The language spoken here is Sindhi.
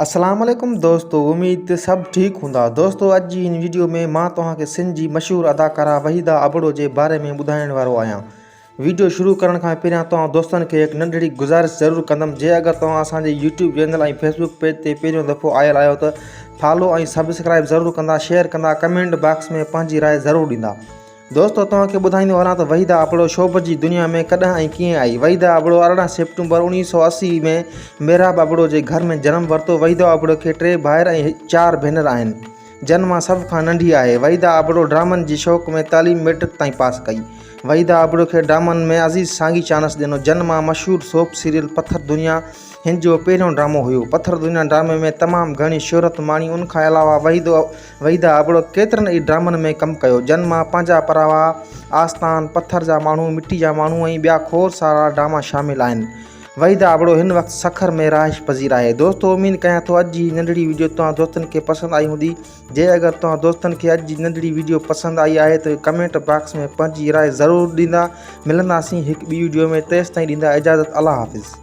اسلام عليڪم دوستو اميد ته سڀ ٺيڪ هوندا دوستو اڄ جي هن ويڊيو ۾ مان توهان کي سنڌ جي مشهور اداڪارا وحيده ابڙو جي باري ۾ ٻڌائڻ وارو آهيان ويڊيو شروع ڪرڻ کان پهريان توهان دوستن کي هڪ ننڍڙي گذارش ضرور ڪندم جي اگر توهان اسان جي يوٽيوب چينل ۽ فيسبوڪ پيج تي پهريون دفعو آيل آهيو ته فالو ۽ سبسڪرائب ضرور ڪندا شيئر ڪندا ڪمينٽ باڪس ۾ پنهنجي راء ضرور ڏيندا دوستو توهان کي ٻڌائيندو هلان ته وحيده ابڙو شوبز جي دنيا ۾ ڪڏهن ۽ ڪيئن آئي. وحيده ابڙو 18 سيپٽمبر 1980 ۾ محراب ابڙو جي گهر ۾ جنم ورتو. وحيده ابڙو کي ٽي ڀائر ۽ چار ڀينر آهن، جن مان سڀ کان ننڍي آهي. وحيده ابڙو ڊرامن جي شوق ۾ تعليم ميٽرڪ تائين پاس ڪئي. وحيده ابڙو کي ڊرامن ۾ عزيز سانگي چانس ڏنو، جن مان مشهور سوپ سيريل پٿر دنيا هن جو پهريون ڊرامو هيو. پٿر دنيا ڊرامي ۾ تمام گهڻي شهرت ماڻي. ان کان علاوه وحيده وحيده ابڙو ڪيترن ئي ڊرامن ۾ ڪم ڪيو، جن مان پنهنجا پراوا، آستان، پٿر جا ماڻهو، مٽي جا ماڻهو ۽ ٻيا کوڙ سارا ڊراما شامل آهن. وحيده ابڙو هن وقت سکر ۾ رهائش پذير آهي. دوستو اميد ڪيان ٿو اڄ جي هي ننڍڙي وڊيو توهان دوستن کي پسند آئي هوندي. جي اگر توهان دوستن کي اڄ جي ننڍڙي وڊيو پسند آئي آهي ته ڪمينٽ باڪس ۾ پنهنجي راء ضرور ڏيندا. ملنداسين هڪ ٻي وڊيو ۾ تيستائين ڏيندا اجازت الله حافظ.